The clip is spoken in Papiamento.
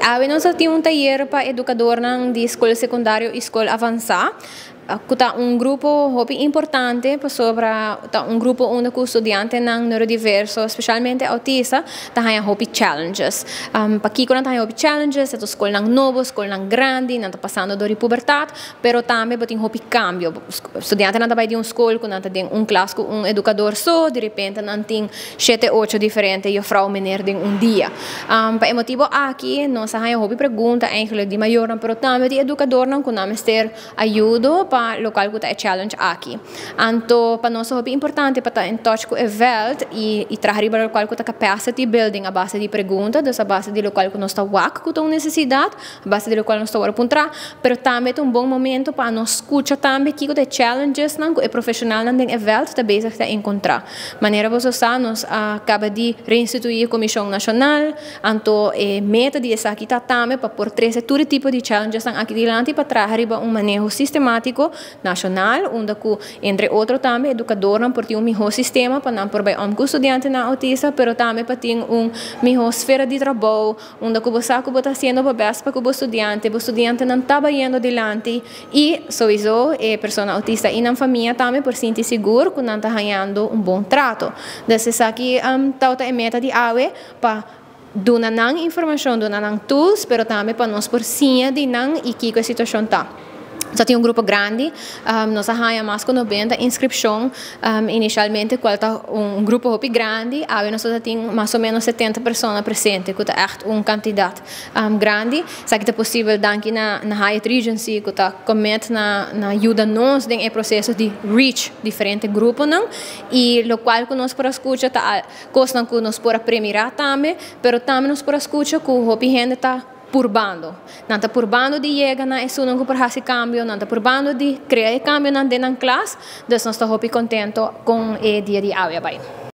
Awe nos tin un tayer pa edukadornan di skol sekundario i skol avansá, ku ta un grupo hopi importante pasobra ta un grupo unda ku studiantenan neurodiverso, spesialmente autista, ta haña hopi challenges. Pakiko nan ta haña hopi challenges? E ta skolnan nobo, skolnan grandi, nan ta pasando dor di pubertat, pero tambe bo tin hopi kambio. Studiantenan ta bai di un skol ku nan ta den un klas ku un edukador so, di repente nan tin shete ocho diferente juffrouw, meneer den un dia. Pa e motibo aki nos a haña hopi pregunta eigenlijk di mayornan pero tambe di edukadornan ku nan mester ayudo pa lokual ku ta e challenge aki. Anto pa nos ta hopi importante pa ta in touch ku e veld i i traha riba lokual ku ta capacity building a base di pregunta, dus a base di lokual ku nos ta wak ku ta un nesesidat, a base di lokual nos ta wòrdu puntrá, pero tambe ta un bon momento pa nos skucha tambe kiko ta e challengesnan ku e profeshonalnan den e veld ta bezig ta enkontrá. Manera boso sa nos a kaba di reinstituí e Komishon Nashonal, anto e meta di esaki ta tambe pa por trese tur e tipo di challengesnan aki dilanti pa traha riba un maneho sistemátiko nashonal unda ku entre otro tambe edukadornan por tin un mihó sistema pa nan por bai òm ku studiantenan outista pero tambe pa tin un mihó sfera di trabou unda ku bo sa ku bo ta hasiendo bo bèst pa ku bo studiante, bo studiantenan ta bayendo dilanti i souiso e persona outista i nan famia tambe por sinti sigur ku nan ta hañando un bon trato. Dus esaki tabata e meta di awe pa duna nan informashon, duna nan tools, pero tambe pa nos por siña di nan i kiko e situashon ta. Nos a tin un grupo grandi, nos a haña mas ku 90 inskripshon inisialmente kual ta un grupo hopi grandi. Awe nos ta tin mas o menos 70 persona presente ku ta ègt un kantidat grandi. Esaki ta posibel danki na Hyatt Regency ku ta commit na yuda nos den e proseso di reach diferente gruponan i lokual ku nos por a skucha ta kosnan ku nos por a premirá tambe, pero tambe nos por a skucha ku hopi hende ta purbando. Nan ta purbando di yega na esunnan ku por hasi kambio, nan ta purbando di krea e kambionan den nan klas, dus nos ta hopi kontento kon e dia di awe a bai.